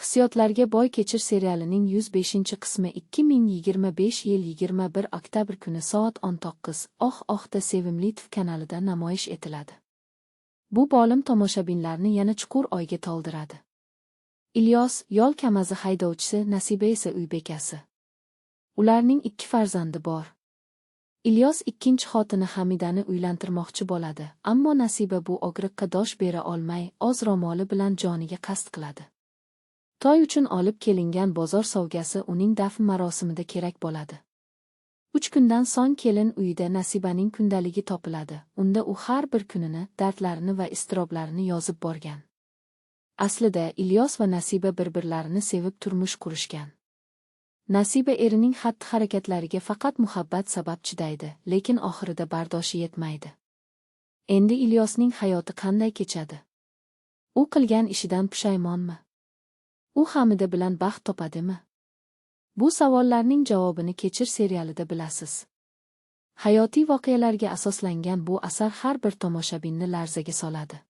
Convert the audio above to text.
Hissiyotlarga boy Kechir serialining 105-qismi 2025 yil 21 oktyabr kuni soat 19:00 da Sevimli TV kanalida namoyish etiladi. Bu bo'lim tomoshabinlarni yana chuqur o'yga toldiradi. Ilyos yol Kamazi haydovchisi, Nasiba esa uy bekasi. Ularning ikki farzandi bor. Ilyos ikkinchi xotini Hamidani uylantirmoqchi bo'ladi, ammo Nasiba bu og'riqqa dosh bera olmay, o'z ro'moli bilan joniga qasd qiladi. To'y uchun olib kelingan bozor sovg'asi uning dafn marosimida kerak bo'ladi. 3 kundan so'ng kelin uyida Nasibaning kundaligi topiladi. Unda u har bir kunini, dardlarini va iztiroblarini yozib borgan. Aslida Ilyos va Nasiba bir-birlarini sevib turmush qurishgan. Nasiba erining xatti-harakatlariga faqat muhabbat sabab chidaydi, lekin oxirida bardoshi yetmaydi. Endi Ilyosning hayoti qanday kechadi? U qilgan ishidan pushaymonmi? U Hamida bilan baxt topadimi? Bu savollarning javobini Kechir serialida bilasiz. Hayotiy voqealarga asoslangan bu asar har bir tomoshabinni larzaga soladi.